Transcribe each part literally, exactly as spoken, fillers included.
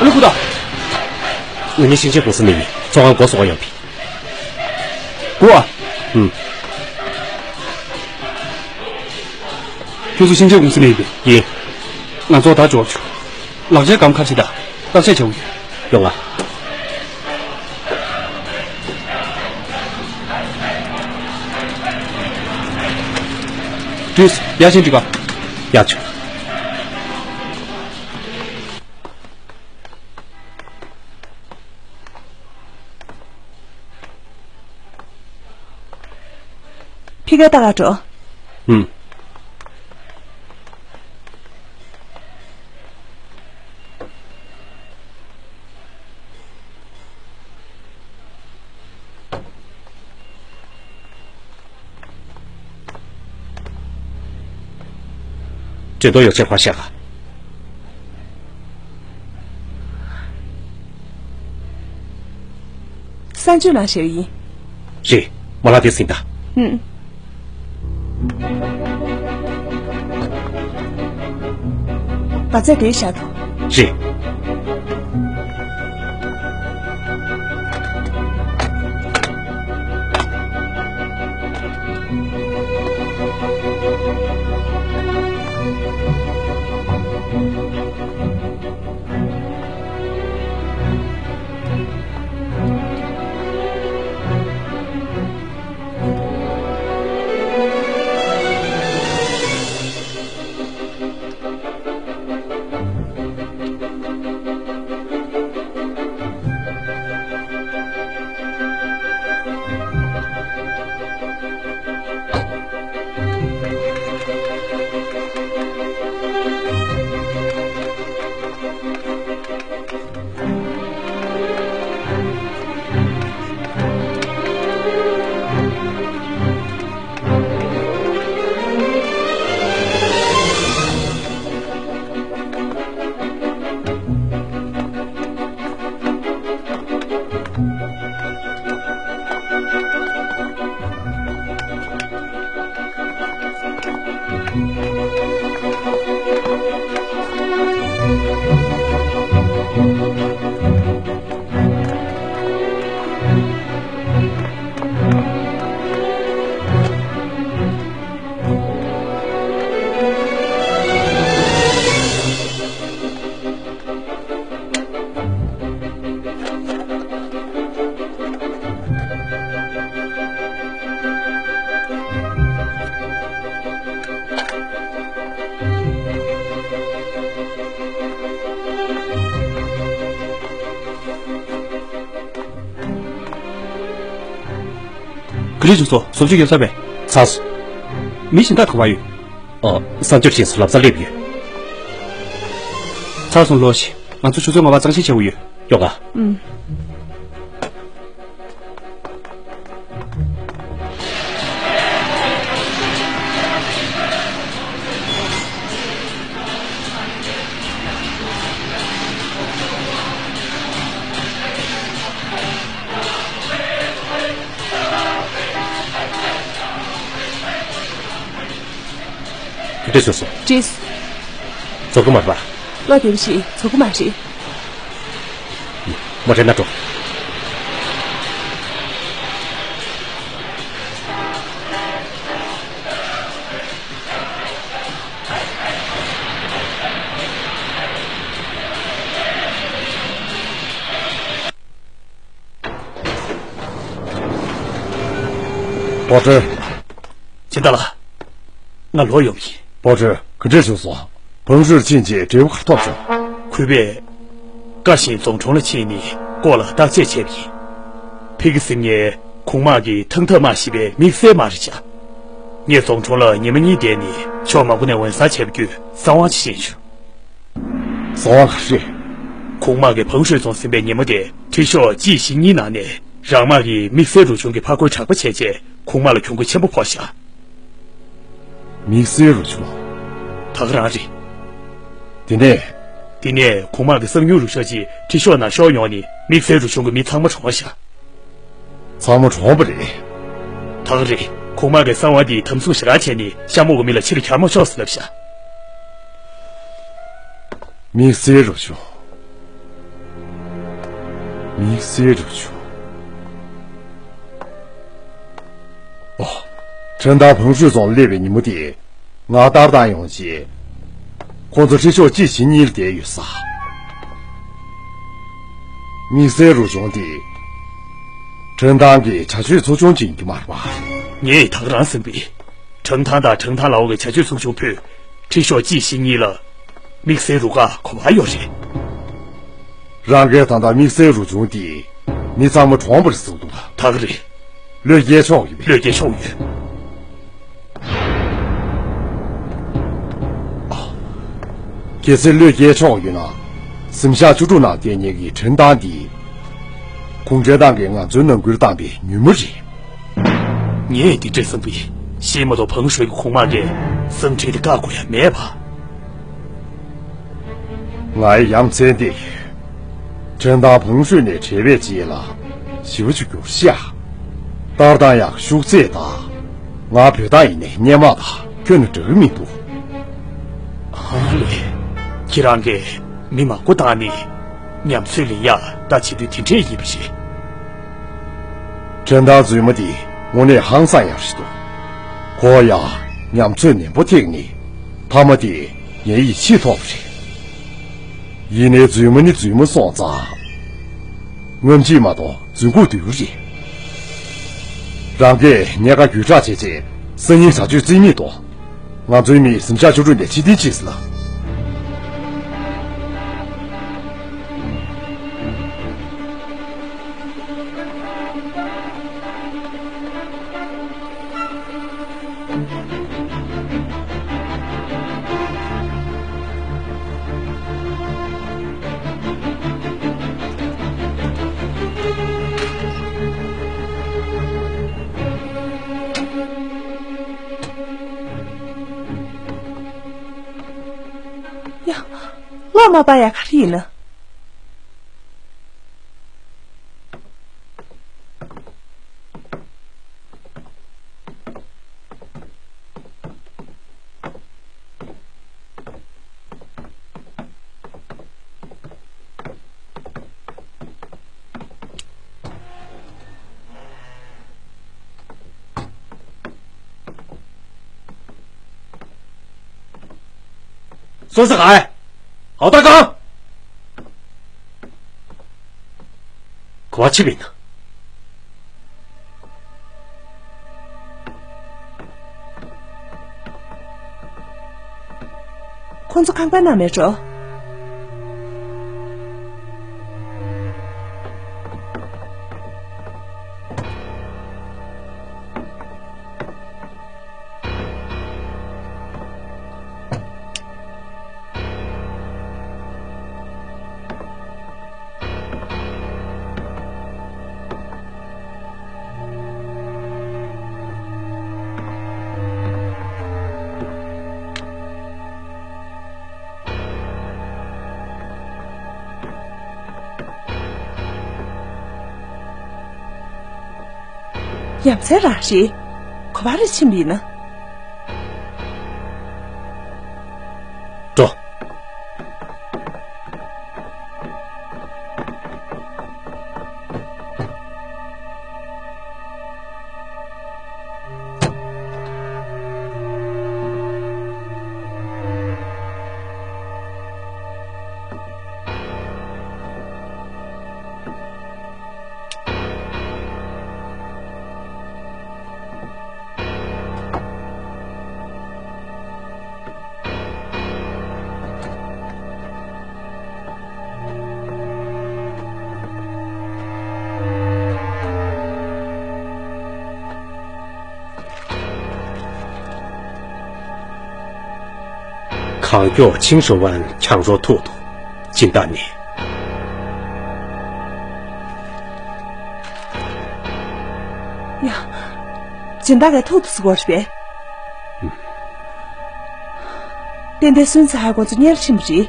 ལུ་ཀུ་ད། ང་གཉིས་ཤིང་ཆེན་ཀུང་སི་ནས་ཡིན། ཚོང་ཁང་སྒོ་སོགས་ཡོང་བི། ཀུ་ཨ། ཧུམ། ཁྱོད་ཚོ་ཤིང་ཆེན་ཀུང་སི་ནས་ཡིན་པས། ཡིན། ང་ཚོ་ད་འབྱོར་བྱུང་། ལག་ཆའི་སྒམ་ཁ་ཕྱེ་དང་། བརྟག་དཔྱད་བྱེད་དགོས་ཡོད། ཡོང་ང་། ཏྲིས། ཡར་ཕྱིན་འགྲིག་ག་ཡར་བྱོན། ཕི་ག་ལྟ་ག་འགྲོ། ཧུམ། འགྲེམས་སྟོན་ཡོ་བྱད་ཕར་བཞག་ག་གསང་སྤྱོད་ནང་བཞག་ཡིན། རེད། མ་ལག་དེ་ཟིན་ད། ཧུམ། བ་ཚ་དེ་བཞག་དང་། རེད། ག་རེ་བྱུང་སོང་། བཟོ་བཅོས་ཡོད་ས་མེད། ཚར་སོང་། མི་གཞན་དག་ག་པར་ཡོད། ཨ། གསང་སྤྱོད་ཕྱིན་སོང་། ལམ་སང་སླེབས་ཡོད། ཚར་སོང་། ལོག་ཤིག་ང་ཚོ་ཆུ་ཚོད་ལྔ་པ་གཙང་བཞེས་བྱེད་དགོས་ཡོད། ཡོང་ང་། ཨུམ། ག་འདྲ་བྱུང་སོང་། ཀྲིས། རྫོགས་ཀྱི་མ་རེད་པ། བློ་བདེ་པོ་བྱེད། རྫོགས་ཀྱི་མ་རེད། མོ་ཊའི་ནང་འགྲོ། པོ་ཊར། སྦྱིན་བདག་ལགས། ང་ལོག་ཡོང་གི་ཡིན། པོ་ཊར། ག་འདྲ་བྱུང་སོང་། བང་ཤུར་ཕྱིན་རྗེས་འབྲས་བུ་ག་ཐོབ་བྱུང་། གུས་པས་བཀའ་བཞིན་རྫོང་གྲོང་ལ་ཕྱིན་ནས་སྐོར་ལ་བརྟག་དཔྱད་བྱས་པ་ཡིན། ཕ་གི་ཟེར་མཁན་གོང་དམག་གི་ཐང་ཐབ་དམག་ཞེས་པའི་དམིགས་བསལ་དམག་རེད་བཞག་ངས་རྫོང་གྲོང་ལ་ཉི་མ་གཉིས་བསྡད་ནས་ཕྱོགས་མང་པོ་ནས་འོས་བསགས་བྱས་པ་བརྒྱུད་གསང་བ་ཅིག་ཤེས་བྱུང་། གསང་བ་ག་རེ། གོང་དམག་གིས་བང་ཤུར་རྫོང་ཟིན་པའི་ཉིན་མོ་དེ་ཁྲི་གཤོག་གཅིག་བཞི་གཉིས་ནང་ནས་རང་དམག་གིས་དམིགས་བསལ་རུ་ཆུང་གི་ཕར་རྒོལ་དྲག་པོ་བྱས་རྗེས་གོང་དམག་ལ་གྱོང་གུན་ཆེན་པོ་ཕོག་བཞག་དམིགས་བསལ་རུ་ཆུང་། ད་ག་རང་རེད། དེ་ནས། དེ་ནས་གོང་དམག་གི་གསང་ཉུལ་རུ་ཤོག་ཅིག་ཁྲི་གཤོག་ནང་ཤོར་ཡོང་ནས་དམིགས་བསལ་རུ་ཆུང་གི་མི་ཚང་མ་གྲོངས་བཞག་ཚང་མ་གྲོངས་པ་རེད། ད་ག་རེད། གོང་དམག་གིས་གསང་བ་འདི་དམ་བཟུང་ཞེ་དྲག་བྱས་ནས་ཤ་མོག་གི་མི་ལ་ཕྱིར་གྱར་མ་ཆོག་ཟེར་ལབ་བཞག་དམིགས་བསལ་རུ་ཆུང་། དམིགས་བསལ་རུ་བྱུང་། ཨོ། ཁྲིན་ཏང་བང་ཧྲུའེ་རྫོང་སླེབས་པའི་ཉིན་མོ་དེ། ང་ཏར་ཏང་ཡོང་རྗེས། ཁོང་ཚོ་ཁྲི་ཤོག་གཅིག་བཞི་གཉིས་ལ་བསྡད་ཡོད་ས། དམིགས་བསལ་རུ་བྱུང་སྟེ། ཁྲིན་ཏང་གི་བྱ་སྤྱོད་ཚོགས་ཆུང་ཅིག་ཡིན་གྱི་མ་རེད་པ། ངས་ད་ག་རང་བསམ་པའི། ཁྲིན་ཏང་དང་ཁྲིན་ཏང་ལའོ་གི་བྱ་སྤྱོད་ཚོགས་ཆུང་ཕུད། ཁྲི་ཤོག་གཅིག་བཞི་གཉིས་ལ། དམིགས་བསལ་རུ་ཁག་ག་པར་ཡོད་རེད། རང་གིས་ད་ལྟ་དམིགས་བསལ་རུ་བྱུང་སྟེ། མི་ཚང་མ་གྲོངས་པ་རེད་ཟེར་གྱི་འདུག་པ། ད་ག་རེད། བློས་འགེལ་ཆོག་ཡོད་པས། བློས་འགེལ་ཆོག་ཡོད། གལ་སྲིད་བློས་འགེལ་ཆོག་ཡོད་ན། གཟིམ་ཤག་བཅུ་དྲུག་ནང་བསྡད་མཁན་གྱི་ཁྲིན་ཏང་འདི། གུང་ཁྲན་ཏང་གིས་ང་ཚོའི་ནང་ཁུལ་བཏང་པའི་ཉིན་མོ་རེད། ངས་འདི་འདྲས་བསམ་པའི། ཤེས་མ་གཏོགས་བང་ཧྲུའེ་གི་གོང་མ་གིས་སེམས་ཁྲལ་དེ་བཀག་དགོས་ཡ་མེད་པ། ང་ཡི་ཡ་མཚན་དེ། ཁྲིན་ཏང་བང་ཧྲུའེ་ནས་བྲལ་བའི་རྗེས་ལ་ཞེ་པོ་ཅིག་འགྱུར་ཤག་ཏར་ཏང་ཡག་ཤུགས་ཚད་དང་། ང་བོད་ཏང་ཡིན་ནའི་སྔོན་མ་དང་ཁྱོན་ནས་འདྲ་གི་མི་འདུག་ཨ་ལས། ཁྱེད་རང་གིས་མི་མང་པོ་བཏང་ནས་ཉམས་ཚོད་ལེན་ཡག་ལྟ་བྱེད་དུས་དེ་འདྲས་ཡིན་པ་རེད། ཁྲིན་ཏང་རྫུན་མ་འདི་དངོས་གནས་ཧང་སང་ཡག་རེད་འདུག་ཁོ་ཡང་ཉམས་ཚོད་ནན་པོ་ཐེག་ནས་མཐའ་མ་དེ་ངའི་ཡིད་ཆེས་ཐོབ་པ་རེད། ཡིན་ནའི་རྫུན་མ་ནི་རྫུན་མ་སོང་ཙང་། རྔམ་བརྗིད་མ་གཏོགས་རྫུན་སྐུགས་རྡོལ་རེད། རང་གིས་ཉེན་ཁ་བརྒྱུད་བསྒྲགས་བྱས་རྗེས་སང་ཉིན་བྱ་སྤྱོད་རྩིས་མེད་གཏོང་། ང་ཚོའི་མི་གཟིམ་ཤག་བཅུ་དྲུག་ནས་ཕྱིར་འཐེན་བྱེད་ཟེར་ལ། ཡ། བློ་མ་པ་ཡ་ག་རེ་ཡིན་ན། སོ་སོ་ག་ཨའོ་ད་གང་། གོ་བ་ཆི་བིན་ན། ཁོང་ཚོ་ཁང་པ་ནང་མེད་འགྲོ། ཡ་མཚན་རང་རེད། ག་པར་ཕྱིན་པ་ཡིན་ན། འགྲོ། གང་མགྱོགས་ཆིང་ཧྲོ་ཝན་ཁྱང་རོ་ཐུག་འདུག་སྦྱིན་བདག་ནི། ཡ། སྦྱིན་བདག་གིས་ཐུག་འདུག་ཟེར་གོ་རེད་པས། ཏན་ཏན་སུན་ཙི་ཧའི་ཁོང་ཚོ་གཉེར་ཕྱིན་པ་རེད།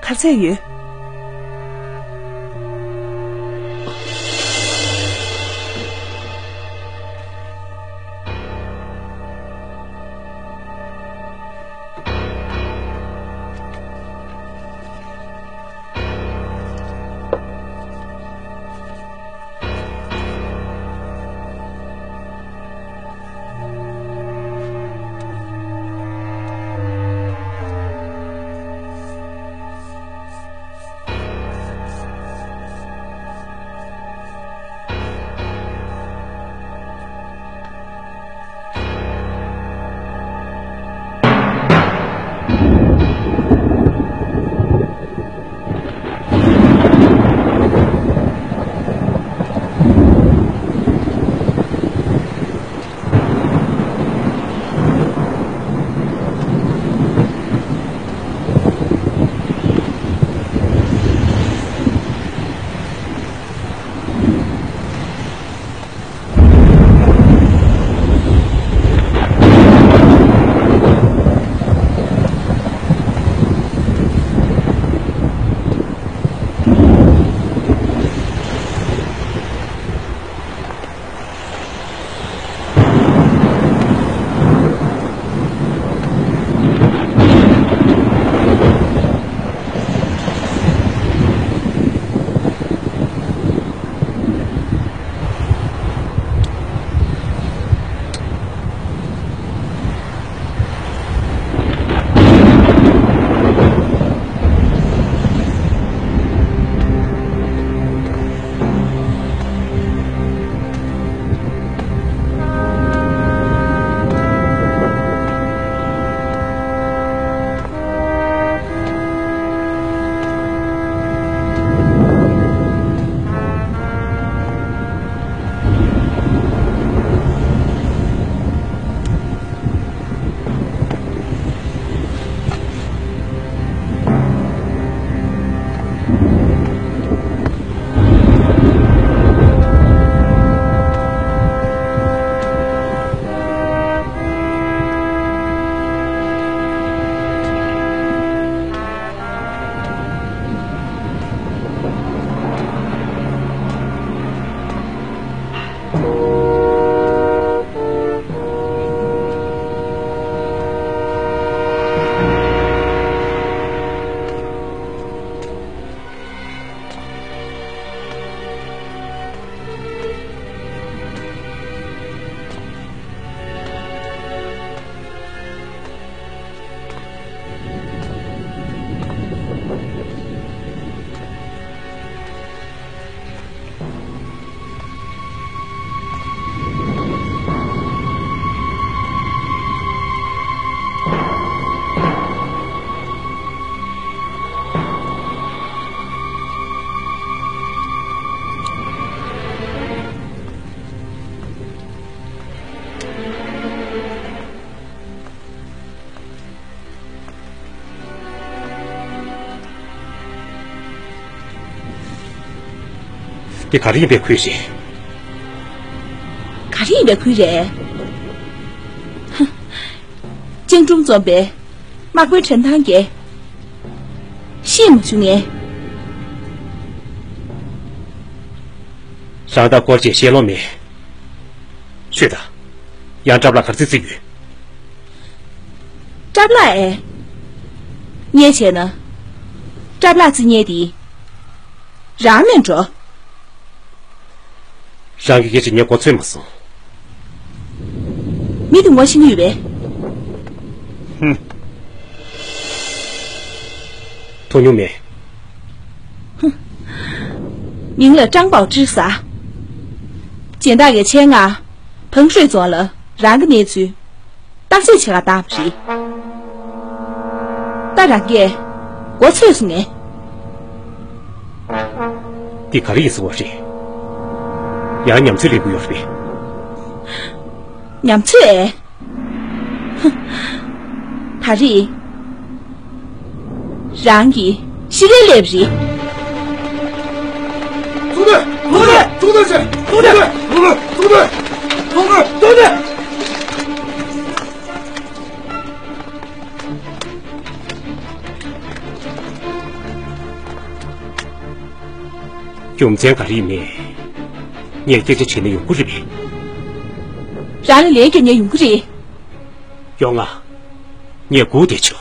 ག་ཚད་ཡོད། འདི་ག་རེ་ཡིན་པའི་ཁུལ་རེད། ག་རེ་ཡིན་པའི་ཁུལ་རེད། ཧ། ལྕང་སྒྲོམ་རྩོམ་པའི་དམག་དཔོན་ཁྲེན་ཐང་རྒྱལ། ཤེས་མ་བྱུང་ངས། རང་ད་སྐོར་ཅིག་བཤད་ལོང་མེད། ཤོད་དང་། ཡང་སྐྲབ་ལག་ག་རེ་བརྩི་རྩིས་ཡོད། སྐྲབ་ལག་ཨེ། ངས་བྱས་ན། སྐྲབ་ལག་རྩི་མཁན་དེ། རང་མིན་འགྲོ། རང་གི་སྐད་ཆ་ངས་གོ་ཚོད་མ་སོང་། མི་དེ་ངོ་ཤེས་ཀྱི་ཡོད་པས། ཧུམ། མཐོང་མྱོང་མེད། ཧུམ། མིང་ལ་ཀྲང་པའོ་ཀྲི་ཟེར། སྦྱིན་བདག་གིས་ཆེད་མངགས་བང་ཧྲོས་རྫོང་ལ་རང་གི་གནས་ཚུལ་བརྟག་དཔྱད་བྱེད་གར་བཏང་བ་རེད། ད་རང་གིས་མགོ་ཚོས་སོང་ངས། འདི་ག་རེ་ཡིན་ཟེར་བ་རེད། ཡང་ཉམས་ཚོད་སླེབས་ཀྱི་ཡོད་རེད་པས། ཉམས་ཚོད་ཨེ། ཧ། ད་རེས་རང་གི་ཤི་རན་སླེབས་རེད། ཚོགས་སྡེ། ཚོགས་སྡེ། ཚོགས་སྡེ་བྱས། ཚོགས་སྡེ། ཚོགས་སྡེ། ཚོགས་སྡེ། ཚོགས་སྡེ། རྒྱུ་མཚན་ག་རེ་ཡིན་མིན། ངས་སྐད་ཆ་བྱས་ན་ཡོང་གི་རེད་པས། རང་ལ་ལན་རྒྱག་མཁན་ཡོང་གི་རེད། ཡོང་ང་། ངས་སྒུག་བསྡད་ཆོག་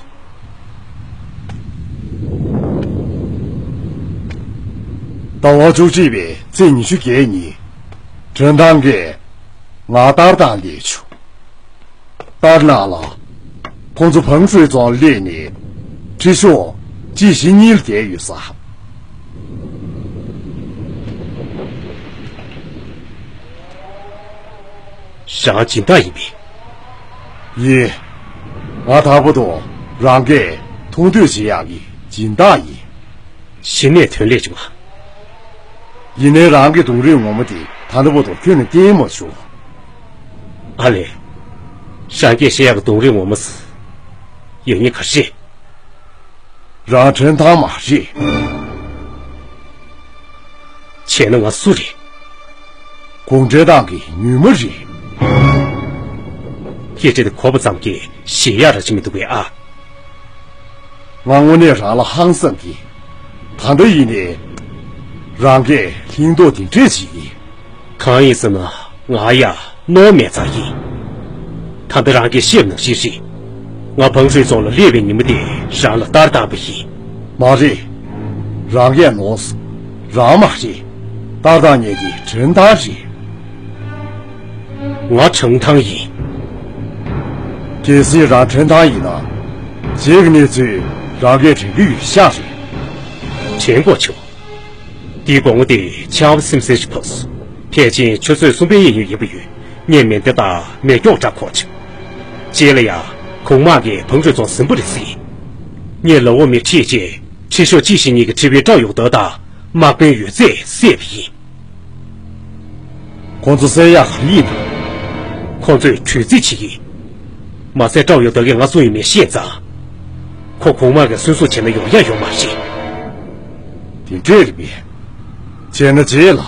ཟླ་བ་བཅུ་གཅིག་པའི་ཚེས་ཉི་ཤུ་བརྒྱད་ཉིན། ཁྲེན་ཐང་གིས་ང་ཏར་དང་སླེབས་བྱུང་། ཏར་ནང་ལ། ཁོང་ཚོ་བང་ཧྲོས་རྫོང་སླེབས་ནས། ཁྲི་ཤོག་གཅིག་བཞི་གཉིས་ལ་བསྡད་ཡོད་ས། རང་སྦྱིན་བདག་ཡིན་པས། ཡིན། ང་ད་བར་དུ་རང་གིས་མཐོང་ཐོས་བྱེད་ཡག་གི་སྦྱིན་བདག་ཡིན། གཞི་ནས་ཐོན་ལས་བྱུང་བ། ཡིན་ནའི་རང་གི་གདོང་རིས་ངོ་མ་དེ་ད་ལྟ་བར་དུ་ཁྱོན་ནས་བསྟན་མ་བྱུང་། ཨ་ལས། རང་གིས་བཤད་ཡག་གི་གདོང་རིས་ངོ་མ་ཟེར། ཡོད་ཉེན་ག་རེ་རེད། རང་ཁྲེན་ཐང་མ་རེད། བྱས་ན་ང་སུ་རེད། གུང་ཁྲན་ཏང་གི་ཉུལ་མ་རེད། སྐད་ཆ་དེ་གོ་བ་ཙམ་གྱིས་ཞེད་ཡག་ར་ཅིག་མི་འདུག་པས་ཨ། ང་དངོས་གནས་རང་ལ་ཧང་སངས་ཀྱི། ད་ལྟ་ཡིན་ནའི། རང་གིས་ལྷིང་ཏོག་དེ་འདྲས་བྱེད་ཀྱི། གང་ཡིན་ཟེར་ན་ང་ཡ་རྣོ་མེད་ཙང་ཡིན། ད་ལྟ་རང་གིས་བཤད་ནང་བཞིན་རེད། ང་བང་ཧྲོས་རྫོང་ལ་སླེབས་པའི་ཉིན་མོ་དེ་རང་ལ་ཏར་བཏང་བ་ཡིན། མ་རེད། རང་གིས་ནོར་སོང་། རང་མ་རེད། ཏར་བཏང་མཁན་དེ་ཁྲེན་ཐང་རེད། ང་ཁྲེན་ཐང་ཡིན། གལ་སྲིད་རང་ཁྲེན་ཐང་ཡིན་ན། རྗེས་ཀྱི་གནས་ཚུལ་རང་གིས་དྲན་གྱི་ཡོད་ཤག་རེད། དྲན་དགོས་བྱུང་། འདིའི་དགོང་མོ་དེ་ཆར་པ་སིམ་སིམ་ཞིག་བབས་སོང་། ཕལ་ཆེར་ཆུ་ཚོད་གསུམ་པའི་གཡས་གཡོན་ཡིན་པ་ཡོད། ངས་མེ་མདའ་དང་མེ་སྒྱོགས་འདྲ་འཁོར་བྱུང་། རྗེས་ལ་ཡང་གོང་དམག་གིས་བང་ཧྲོས་རྫོང་ཟིན་པ་རེད་ཟེར། ངས་ལའོ་མི་ཁྲིད་རྗེས་ཁྲི་ཤོག་གཅིག་བཞི་གཉིས་ཀྱི་ཁྲི་པའི་ཀྲའོ་ཡོག་ཏོ་དང་དམག་དཔོན་ཡོད་ཚད་བསད་པ་ཡིན། ཁོང་ཚོ་བསད་ཡག་ག་རེ་ཡིན་ནམ། ཁོང་ཚོས་དྲོད་རྩིས་བྱེད་ཀྱི། མ་ཟད་ཀྲའོ་ཡོག་ཏོ་གིས་ང་སུ་ཡིན་མིན་ཤེས་ཙང་། ཁོ་གོང་དམག་གིས་སུན་གཙེར་བྱས་ན་ཡོང་ཡག་ཡོད་མ་རེད། དེ་འདྲས་རེད་པས། བྱས་ན་རྗེས་ལ།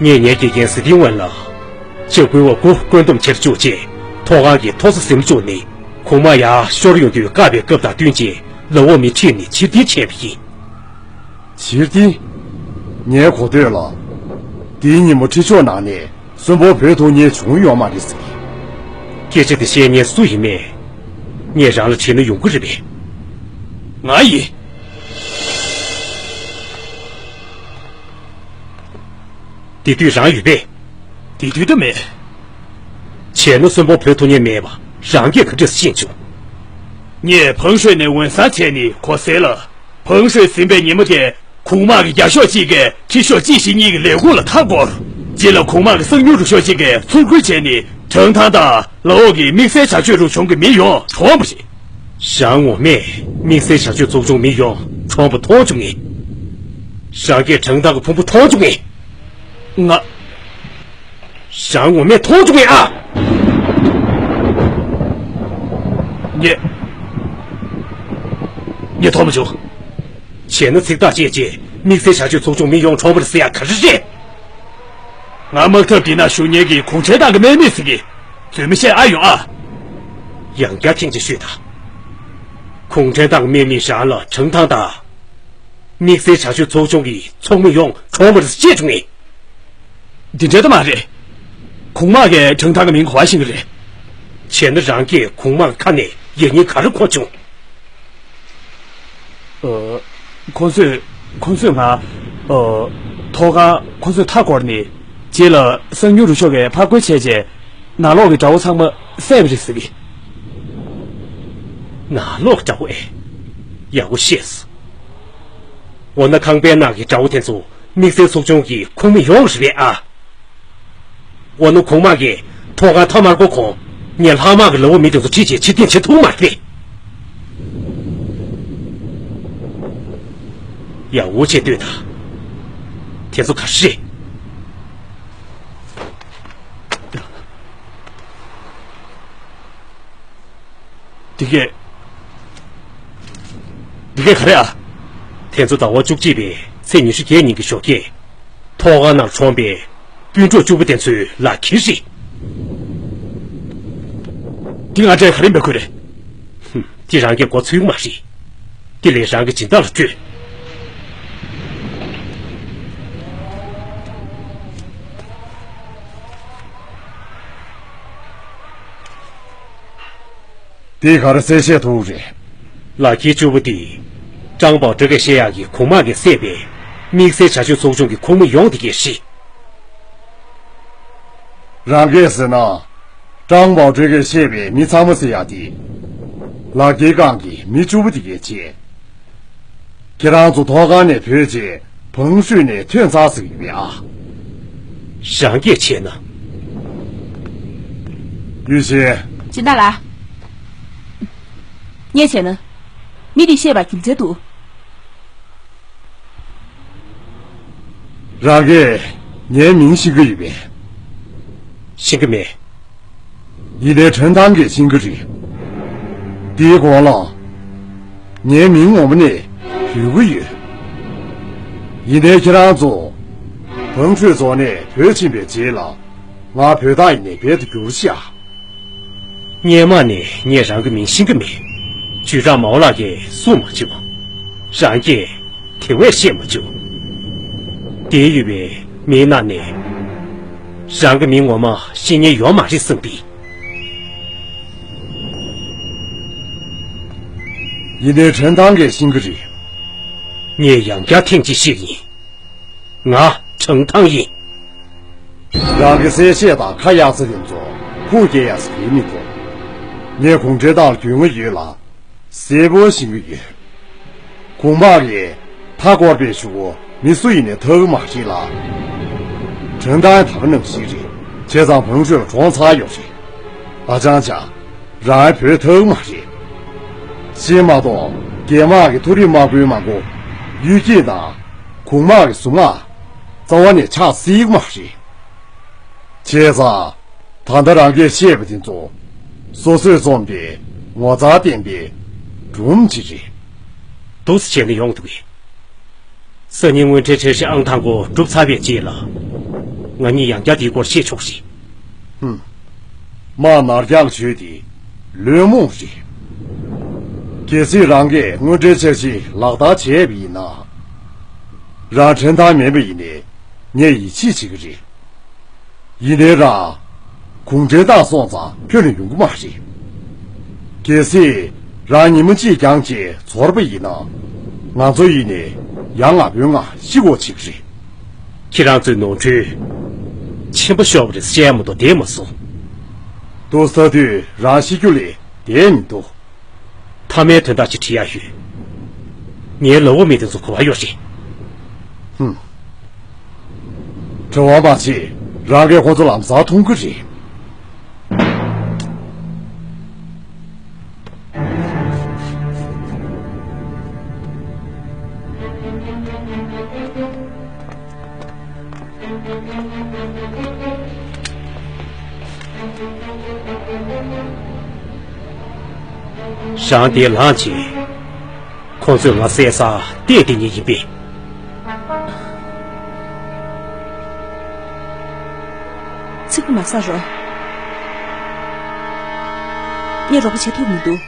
ངས་ངའི་དགེ་རྒན་ཟི་ཏིང་ཝན་ལ། ཕྱིར་འབུད་པ་དགུ་བཀོད་འདོམས་བྱེད་དུ་བཅུག་རྗེས། ཐོག་ཁང་གི་མཐོ་ས་ཟིན་བཅུག་ནས། གོང་དམག་ཡར་ཤོར་ཡོང་དུས་བཀག་པའི་སྐབས་དང་བསྟུན་རྗེས། ལའོ་མི་ཁྲིད་ནས་ཕྱིར་འཐེན་བྱས་པ་ཡིན། ཕྱིར་འཐེན། ངའི་གོ་ཐོས་ལ། དེའི་ཉིན་མོ་ཁྲི་ཕྱོགས་ནང་ནས་གསོན་པོ་བུད་ཐུབ་མཁན་བྱུང་ཡོད་མ་རེད་ཟེར། སྐད་ཆ་དེ་བཤད་མཁན་སུ་ཡིན་མེད། ངས་རང་ལ་དྲིས་ན་ཡོང་གི་རེད་པས། ང་ཡིན། དེ་དུས་རང་ཡོད་པས། དེ་དུས་ད་མེད། བྱས་ན་གསོན་པོ་བུད་ཐུབ་མཁན་མེད་པ་རང་གིས་ག་འདྲས་ཤེས་བྱུང་། ངས་བང་ཧྲོས་ནས་འོད་སང་བྱས་ནས་གོ་ཟེར་ལ། བང་ཧྲོས་ཟིན་པའི་ཉིན་མོ་དེ། གུང་དམག་གི་རྒྱ་ཤོག་གཅིག་གིས་ཁྲི་ཤོག་གཅིག་བཞི་གཉིས་ཀྱི་ལས་ཁུངས་ལ་མཐའ་བསྐོར། རྗེས་ལ་གུང་དམག་གི་གསང་ཉུལ་རུ་ཤོག་གཅིག་གིས་ཚུར་རྒོལ་བྱས་ནས་ཁྲང་ཐང་དང་ལའོ་གི་དམིགས་བསལ་བྱ་སྤྱོད་རུ་ཆུང་གི་མི་ཡོངས་གྲོངས་པ་རེད། ཞང་ངོ་མས་དམིགས་བསལ་བྱ་སྤྱོད་ཚོགས་ཆུང་མི་ཡོངས་གྲོངས་པ་མཐོང་བྱུང་ངས། རང་གིས་ཁྲང་ཐང་གི་ཕུང་པོ་མཐོང་བྱུང་ངས། ང་། ཞང་ངོ་མས་མཐོང་བྱུང་ངས་ཨ། ངས། ངས་མཐོང་མ་བྱུང་། བྱས་ན་ཚིག་ཐག་བཅད་རྗེས་དམིགས་བསལ་བྱ་སྤྱོད་ཚོགས་ཆུང་མི་ཡོངས་གྲོངས་པ་རེད་ཟེར་ཡ་ག་རེ་རེད། ང་དམག་འཐབ་འདི་ན་བཞུགས་མཁན་གྱི་གུང་ཁྲན་ཏང་གི་དམག་མི་ཟེར་གྱི། རྫུན་མ་བཤད་ཨ་ཡོང་ཨ། ཡང་བསྐྱར་ཐེངས་གཅིག་ཤོད་དང་། གུང་ཁྲན་ཏང་གི་དམག་མིས་རང་ལ་ཁྲང་ཐང་དང་། དམིགས་བསལ་བྱ་སྤྱོད་ཚོགས་ཆུང་གི་ཚོགས་མི་ཡོངས་གྲོངས་པ་རེད་ཟེར་བཤད་བྱུང་ངས། འདི་འདྲ་ད་མ་རེད། གུང་དམག་གིས་ཁྲང་ཐང་གི་མིང་གོ་བ་ཤེས་ཀྱི་རེད། བྱས་ན་རང་གིས་གུང་དམག་གི་ཁ་ནས་ཡིག་རྙིང་ག་རེ་གོ་བྱུང་། ཨ། ཁོང་ཚོས། ཁོང་ཚོས་ང་། ཨ། ཐོག་ཁར་ཁོང་ཚོས་མཐའ་བསྐོར་ནས། རྗེས་ལ་གསང་ཉུལ་རུ་ཤོག་གིས་ཕར་རྒོལ་བྱས་རྗེས། ནང་ལོགས་ཀྱི་དགྲ་བོ་ཚང་མ་བསད་པ་རེད་ཟེར་གི། ནང་ལོགས་དགྲ་བོ་ཨེ། ཡག་པོ་ཤེས་སོང་། འོ་ན་ཁང་པའི་ནང་གི་དགྲ་བོ་དེ་ཚོ་དམིགས་བསལ་ཚོགས་ཆུང་གི་ཁོངས་མི་ཡོངས་རེད་པས་ཨ། འོ་ན་གོང་དམག་གིས་ཐོག་ཁར་མཐའ་མར་བསྐོར་གོང་ངས་ལྷག་དམག་གི་ལའོ་མི་དེ་ཚོ་ཁྲིད་བྱས་ཕྱིར་འཐེན་བྱེད་ཐུབ་མ་རེད་པས། ཡག་པོ་བྱས་ལྟོས་དང་། དེ་ཚོ་ག་རེ་རེད། འདི་གས། འདི་གས་ག་རེ་ཨ། དེ་ཚོ་ཟླ་བ་བཅུ་གཅིག་པའི་ཚེས་ཉི་ཤུ་བརྒྱད་ཉིན་གྱི་ཞོགས་ཀས། ཐོག་ཁང་ནང་གྲོངས་པའི་སྤུན་གྲོགས་བཅུ་པོ་དེ་ཚོའི་ལག་འཁྱེར་རེད། འདི་ང་འདྲས་ག་རེ་འབད་དགོས་རེད། ཧུམ། འདི་རང་གིས་མགོ་ཚོས་ཀྱི་མ་རེད། དེ་ལས་རང་གི་སྦྱིན་བདག་ལ་སྤྲོད། འདི་ག་རེ་གསལ་བཤད་ཐུབ་རེད། ལག་འཁྱེར་བཅུ་པོ་འདི། ཀྲང་པའོ་ཀྲི་གིས་བཤད་ཡག་གི་གོང་དམག་གིས་བསད་པའི་དམིགས་བསལ་བྱ་སྤྱོད་ཚོགས་ཆུང་གི་ཁོངས་མི་ཡོངས་དེ་གས་རེད། རང་གིས་ཟེར་ན། ཀྲང་པའོ་ཀྲི་གིས་བཤད་པའི་མི་ཚང་མ་ཟེར་ཡག་དེ། ལག་འཁྱེར་སྒང་གི་མི་བཅུ་པོ་དེ་གས་བྱས། ཁྱེད་རང་ཚོ་ཐོག་ཁང་ནས་བུད་རྗེས་བང་ཧྲོས་ནས་ཐོན་ཚར་ཟིག་ཡིན་པས་ཨ། རང་གིས་བྱས་ན། ཡུས་ཤིན། སྦྱིན་བདག་ལགས། ངས་བྱས་ན། མི་འདིས་བཤད་པ་རྒྱུ་མཚན་འདུག་རང་གིས་ངའི་མིང་ཤེས་ཀྱི་ཡོད་པས། ཤེས་ཀྱི་མེད། ཡིན་ནའི་ཁྲེན་ཐང་གིས་ཤེས་ཀྱི་རེད། དེའི་གོང་ལ། ངའི་མིང་ངོ་མ་ནས་བོད་ཀྱི་ཡོད། ཡིན་ནའི་ཁྱེད་རང་ཚོ། བང་ཧྲོས་རྫོང་ནས་བུད་ཕྱིན་པའི་རྗེས་ལ། ང་བོད་བདག་ཡིན་ནའི་རྦད་དེ་འགྱུར་ཤག་སྔོན་མ་ནས་ངས་རང་གི་མིང་ཤེས་ཀྱི་མེད། ཅུས་ཀྲང་མའོ་ལགས་ཀྱིས་གསུང་མ་བྱུང་། རང་གིས་དེ་བས་བཤད་མ་བྱུང་། འདིར་ཡོད་པའི་མིའི་ནང་ནས། རང་གི་མིང་ངོ་མ་ཤེས་མཁན་ཡོད་མ་རེད་བསམ་པས། ཡིན་ནའི་ཁྲེན་ཐང་གིས་ཤེས་ཀྱི་རེད། ངས་ཡང་བསྐྱར་ཐེངས་གཅིག་བཤད་ཀྱི་ཡིན། ང་ཁྲེན་ཐང་ཡིན། རང་གི་གསལ་བཤད་དང་ཁ་གཡར་ས་དེ་ཚོ་ཁུངས་སྐྱེལ་ཡག་ཟེར་གྱི་མི་འདུག་ངས་གུང་ཁྲན་ཏང་ལ་རྒྱུས་མངའ་ཡོད་ལ། གསལ་པོ་ཤེས་ཀྱི་ཡོད། གོང་དམག་གིས་མཐའ་བསྐོར་བའི་གཞུག་གུ་མི་སུ་ཡིན་ནའི་ཐར་གྱི་མ་རེད་ལ། ཁྲེན་ཐང་ད་ག་ནང་བཞིན་རེད། བྱས་ཙང་བང་ཧྲོས་ལ་གྲོངས་ཚར་ཡོད་རེད། ཨ་ཅང་ཅ། རང་བོད་ཐར་གྱི་མ་རེད། གཞན་མ་གཏོགས་རྒྱ་དམག་གི་མཐོ་རིམ་དམག་དཔོན་མང་པོ་གཡུལ་འགྱེད་དང་། གོང་དམག་གི་གཟུངས་སྔགས་རྩ་བ་ནས་ཕྱག་བསྲེས་ཀྱི་མ་རེད། བྱས་ཙང་། ད་ལྟ་རང་གིས་བཤད་པ་དེ་ཚོ། སོ་སོས་རྩོམ་པའི་ངོ་མཚར་ལྡན་པའི་སྒྲུང་ཅིག་རེད། འདུག་སེ་བྱས་ནས་ཡོང་འདུག་གས། སང་ཉིན་དངུལ་འབྲེལ་འཆར་གཞི་ཨང་དང་པོ་གྲུབ་ཚར་བའི་རྗེས་ལ། ང་གཉིས་ཡང་བསྐྱར་དེའི་སྐོར་བཤད་ཆོག་རེད། ཧུམ། དམག་ནར་འགྱངས་བྱོས་ཏེ་བླུན་རྨོངས་རེད། གལ་སྲིད་རང་གིས་དངུལ་འབྲེལ་འཆར་གཞི་ལག་བསྟར་བྱས་པ་ཡིན་ན། རང་ཁྲེན་ཐང་མིན་པ་ཡིན་ནའི། ངས་ཡིད་ཆེས་བྱེད་ཀྱི་རེད། ཡིན་ནའི་རང་། གུང་ཁྲན་ཏང་སོང་ཙང་ཁྱོན་ནས་ཡོང་གི་མ་རེད། གལ་སྲིད་རང་ཉིན་མོ་གཅིག་རྐྱང་གཅིག་ཚོར་བ་ཡིན་ན། ང་ཚོ་ཡིན་ནའི་ཡ་ང་བོའི་ངང་ཤི་དགོས་བྱེད་ཀྱི་རེད། ཁྱེད་རང་ཚོས་ནོར་འཁྲུལ་ཆེན་པོ་ཤོར་བ་རེད་བཤད་ཡ་མ་གཏོགས་བསྡད་མ་སོང་། ལྟོས་ས་དུས་རང་ཤི་རྒྱུ་ལས་བསྡད་མི་འདུག་མཐའ་མའི་དོན་དག་ཅིག་དྲི་ཡ་ཡོད། ངའི་ལབ་འོ་མི་དེ་ཚོ་ག་པར་ཡོད་རེད། ཧུམ། དྲི་བ་མ་བྱེད། རང་གིས་ཁོ་ཚོ་ལམ་སང་མཐོང་གི་རེད། ཞང་དེ་ལངས་བྱས། ཁོང་ཚོས་ང་བསད་ས་བལྟས་དེ་ཉིད་ཡིན་པས། ཚིག་པ་མ་ཟ་རོགས། ངས་རོགས་པ་བྱེད་ཐུབ་མི་འདུག་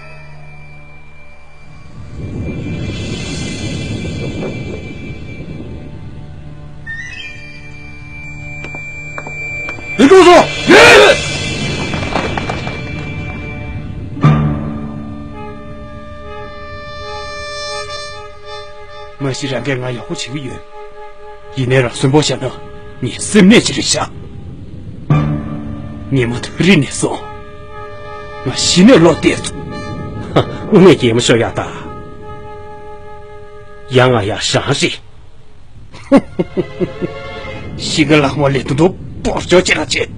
ལས་འགུལ་སོང་། ཡོད། མ་གཞི་རང་གིས་ང་ཡག་པོ་བྱེད་ཀྱི་ཡོད། ཡིན་ནའི་རང་གསོན་པོ་བཞག་ན་ངའི་སེམས་ནད་ཅིག་རེད་ཤག་ཉིན་མོ་དེ་རིང་ནས་བཟུང་ང་གཞི་ནས་བློ་གཏད་སོང་། ཧ། དངོས་གནས་གད་མོ་ཤོར་ཡག་ད། ཡ་ང་ཡ་ཞང་རེད། ཤི་ཁ་ལག་མོ་ལས་དུ་དུ་སྤོར་ཆོག་ཅེ་ལ་བྱེད།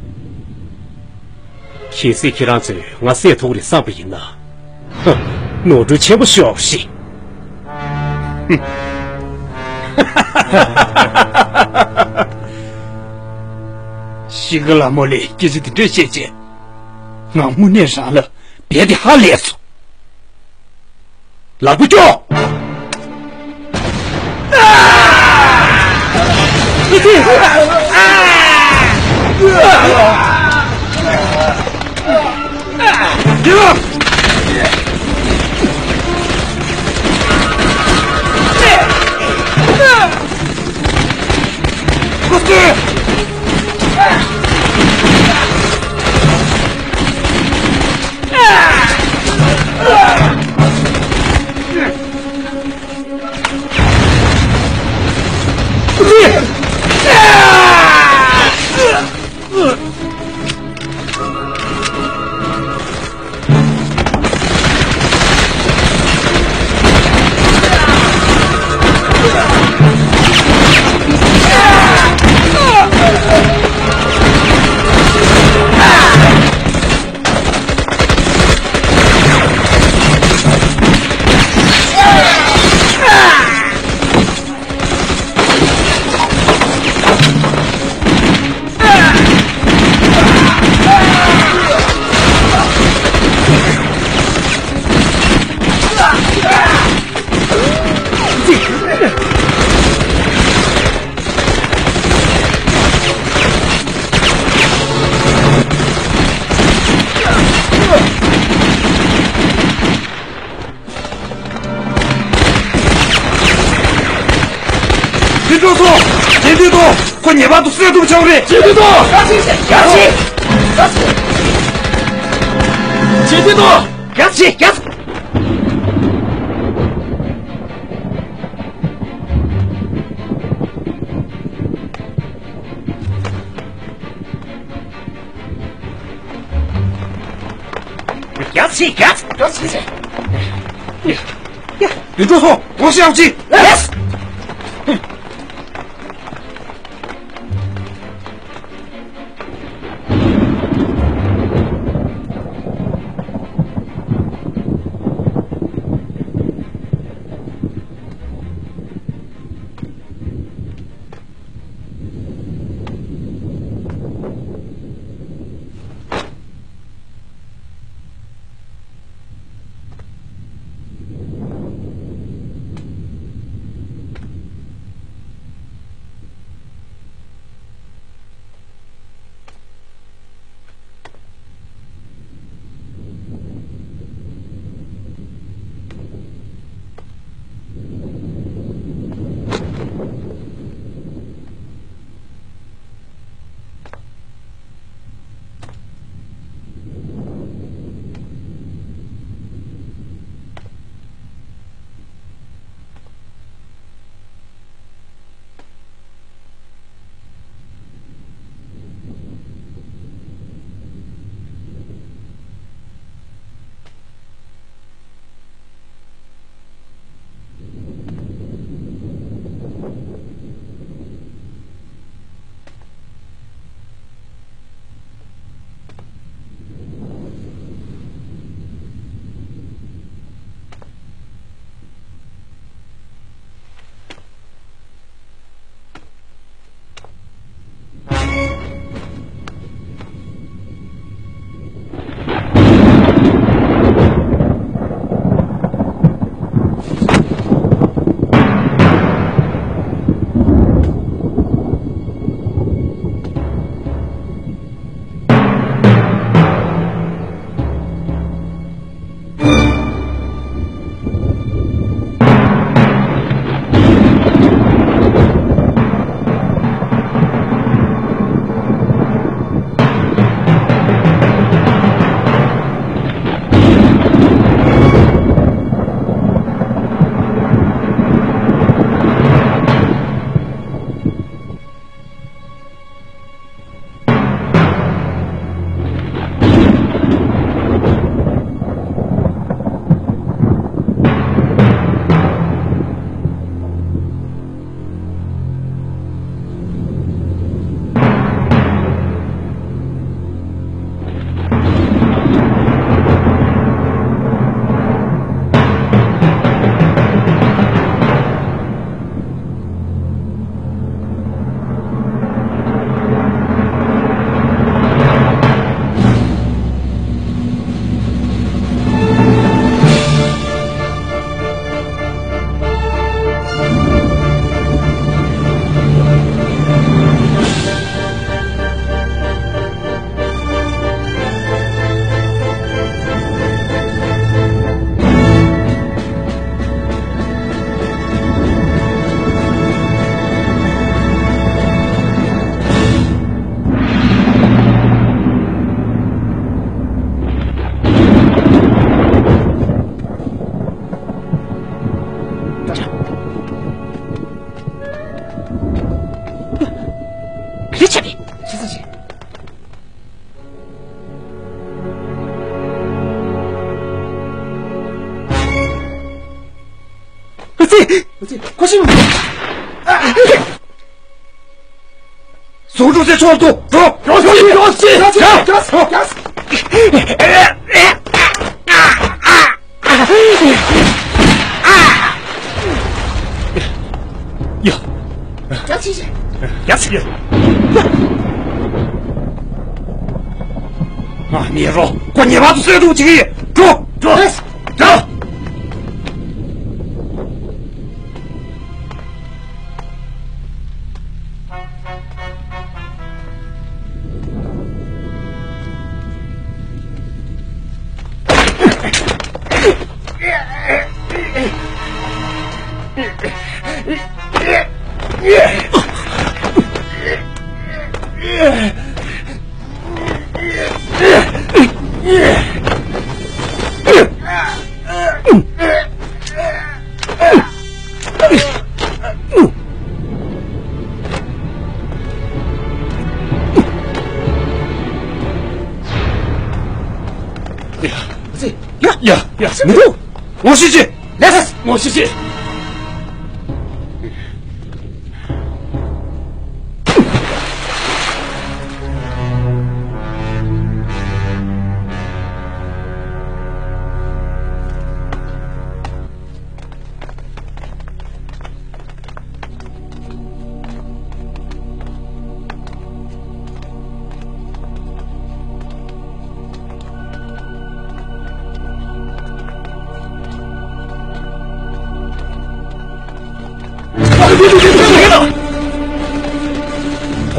གལ་སྲིད་ཁྱེད་རང་ཚོས་ང་བསད་ཐུབ་རེད་བསམ་པ་ཡིན་ན། ཧ། ནོར་འཁྲུལ་ཆེན་པོ་ཤོར་ཞིག་ཤི་ཁ་ལག་མོ་ལས་སྐད་ཆ་དེ་འདྲས་བཤད་བྱས། ང་དངོས་གནས་རང་ལ་རྦད་དེ་ཧ་ལས་སོང་། ལག་པ་སྐྱོ། དེ་འགྲོ་སོང་། དེ་འདི་དོ། ཁོ་ངེས་པར་དུ་གསོད་ཐུབ་ཆོག་རེད། དེ་འདི་དོ། ཡ་ཆི། ཡ་ཆི། དེ་འདི་དོ། ཡ་ཆི། ཡ་ཆི། ཡ་ཆི། ཡ་ཆི། ཡ་ཆི། ཡ། ཡ། དེ་འགྲོ་སོང་། ངོ་ཤེས་ཡག་ཅིག་ཡེས། ཁོ་ཤི། ཟུང་འགྲོ་ཚེ་ཚོར་དུ་འགྲོ། འགྲོ་ཤི། འགྲོ་ཤི། འགྲོ་ཤི། ཡ། ཡ། ཡ། ཡ། ང་ཉེ་རོ། ཁོ་ཉེ་བ་དུ་སོད་དུ་ཅིག་ཡིན། འགྲོ། འགྲོ། འགྲོ། ཡ། ཡ། ཡ། མི་འདུག་ངོ་ཤེས་ཀྱི། ལེགས། ངོ་ཤེས་ཀྱི།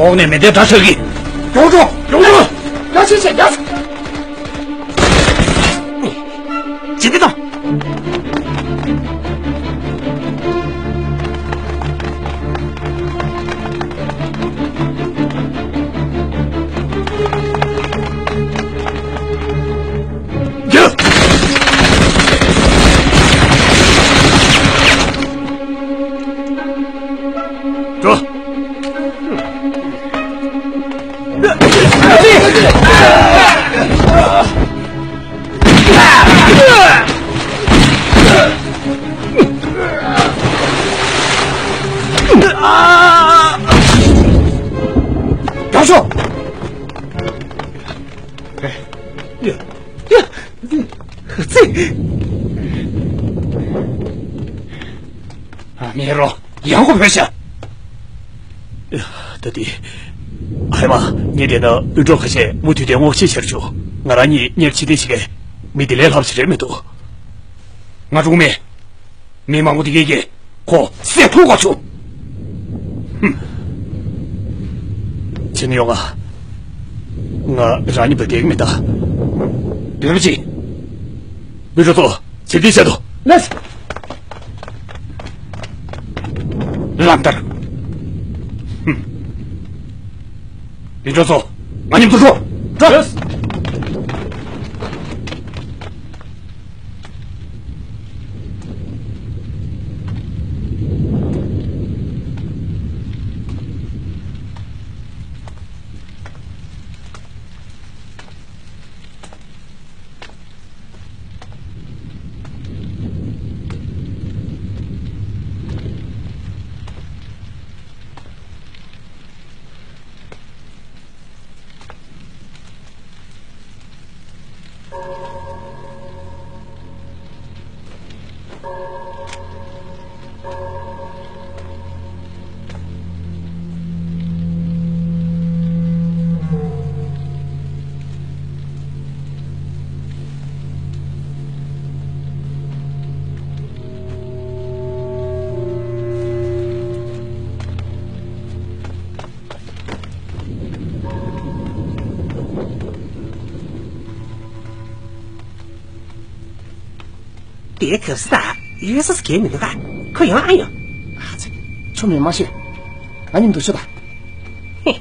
ཐོག་ནས་མེ་མདའི་སྒྲ་ཆགས་ཀྱི། མགྱོགས་འགྲོ། མགྱོགས་འགྲོ། ཡ། ཕྱིན་ཆད་ཡ། ཇི་འདི་དང་། རྒྱུགས། འགྲོ། རྒྱག་ཤོག་ཡ། ཡ། ཙི། ཨ་མེ་རོ། ཡང་གོ་བོད་ཤ། ད་དེ། ཧའི་མ། ངས་བལྟས་ན་དབུལ་གྲོགས་ཁ་ཤས་མུ་མཐུད་དེ་སྔོག་བཤེར་བྱ་རྒྱུ། ང་རང་གཉིས་གཉེར་ཕྱི་འཐེན་བྱེད་མཁན་མི་དེ་ལས་ལྷག་ཞིག་རེད་མི་འདུག་ང་སྒྲུང་མེད། མི་མང་པོ་དེ་གས་ཀྱིས་ཁོ་བསད་ཐུབ་དགོས་བྱུང་། ཧུམ། ཕྱིན་ཡོང་ང་། ང་རང་ཉིད་བུ་བསྡད་ཀྱི་མེད་ད། འདོད་པ་ཅི། མི་ཁྲོ་ཚོ་ཇི་ལྟར་བྱེད་དོ། ལགས། རང་ལྟར། ཧུམ། མི་ཁྲོ་ཚོ་ང་མཉམ་དུ་འགྲོ། འགྲོ། ལགས། དེའི་གབ་ས་ཡོད་ས་གས་མི་འདུག་ག་ཁོ་ཡོང་ཨ་ཡོང་། ཨ་ཙི། ཆོ་མེད་མ་ཤེས། ང་གཉིས་འདུག་ཆོ་ད། ཧེ།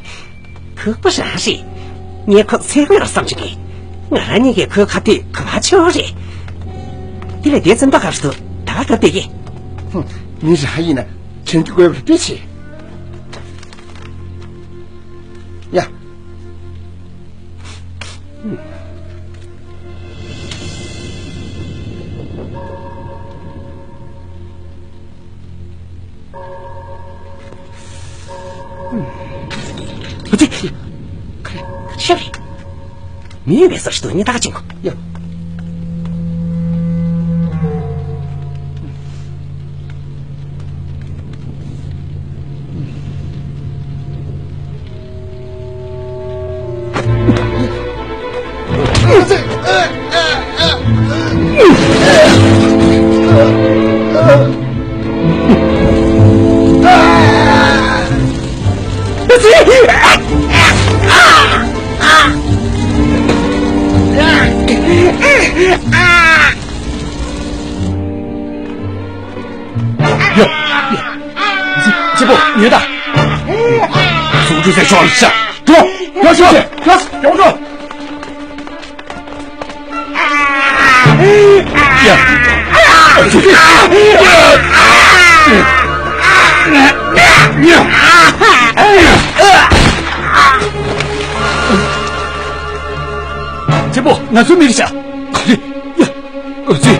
ཁུག་པ་རང་རེད། ངས་ཁོ་ཚེ་སྔོན་ལ་བསམ་བྱུང་གི་ང་རང་གཉིས་ཀྱིས་ཁོའི་ཁ་ཐུག་ག་པར་ཆོ་རེད། དེ་ལས་དེའི་ཙམ་ད་ག་རེ་འདུག་ད་ག་སྐབས་དེ་གི་ཧུམ། མི་རང་ཡིན་ན་དྲན་རྒྱུ་དགོས་པ་རེད་པས་ཆེ། ཡ། ཧུམ། མི་ཡོད་པའི་ས་ཞིག་ཏུ་ཉེན་བརྡ་ཅིག་གོ། ཡ། ཡ། ཡ། གཅེན་པོ་ཉོན་དང་། སུ་འགྲོ་ཟེར་ཤོག་ལ་ཤ། འགྲོ། ཡ་ཤ། ཡ་ཤ། ཡ་ཤ། ཡ། གཅེན་པོ་ང་ཚོའི་མི་རེད་ཤག་ཨ་ཙི།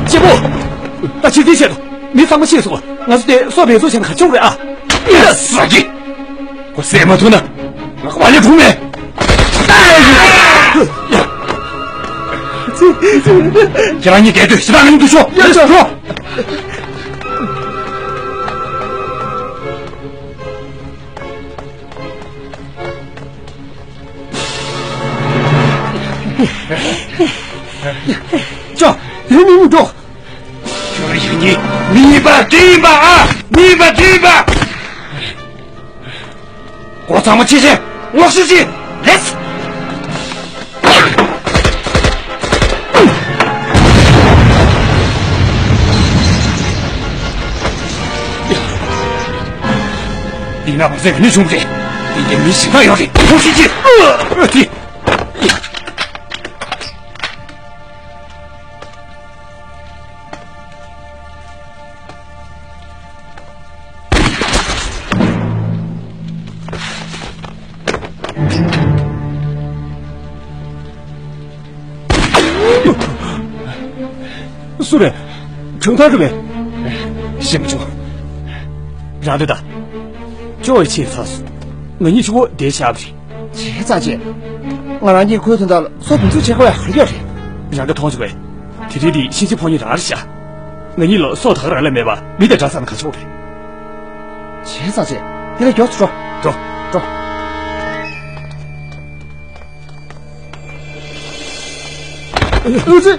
གཅེན་པོ། ད་ཕྱིར་འཐེན་བྱེད་དོ། མི་ཚང་མ་ཤེས་སོང་། ང་ཚོ་དེ་སྲོག་བེད་སྤྱོད་བྱས་ན་ག་ཆོག་རེད་ཨ། ཡ། ས་ཀི། ཁོ་བསད་མ་ཐུབ་ན་ང་ཁོ་མ་ལས་གྲུང་མེད། ཁྱེད་རང་གཉིས་བསྡད་དུས་ཞེ་དྲག་ངང་དུ་ཤོག་ཡ། ཤོག་ཅོ། དེ་མི་མི་འགྲོ། ཁྱོད་རང་ཡིན་གཉིས་མི་ཡིན་པ་དེ་ཡིན་པ་ཨ། མི་ཡིན་པ་དེ་ཡིན་པ། སྒོ་ཚང་མ་ཕྱེ་བྱས་ལོག་ཤོག་ཅིག་ལེགས། འདི་ན་བ་ཟེ་ག་ནས་བྱུང་རེད། འདི་གའི་མི་ཞིག་ན་ཡོད་རེད། ཐུགས་ཤིག་ཅིག་ཨ་ཙི། སུ་རེད། གྲོང་ཐང་རེད་པས། ཤེས་མ་བྱུང་། རང་རེད་ད། ཅོ་ཡི་ཕྱིར་ཚར་སོང་། ང་གཉིས་ཆུ་བོ་དེ་བཞག་པ་རེད། བྱས་ཙང་བྱས། ང་རང་གཉིས་ཁོའི་དོན་དག་ལ་སྲོག་ཕུན་ཚོགས་བྱེད་དགོས་ཡ་ག་རེ་ཡོད་རེད། རང་གིས་མཐོང་བྱུང་བས། དེ་རིང་འདི་གཤིན་རྗེ་ཕོ་ཉ་རང་རེད་ཤག་ང་གཉིས་ལ་སྲོག་ད་ག་རང་ལས་མེད་པ་མི་དེ་འདྲ་ཙམ་ན་ག་ཆོག་རེད། བྱས་ཙང་བྱས། དེ་ལས་མགྱོགས་སུ་འགྲོ། འགྲོ། འགྲོ། ཨ་ཙི།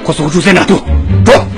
ཁོ་ཚོ་འགྲོ་ཟེར་ན་འདུག་འགྲོ།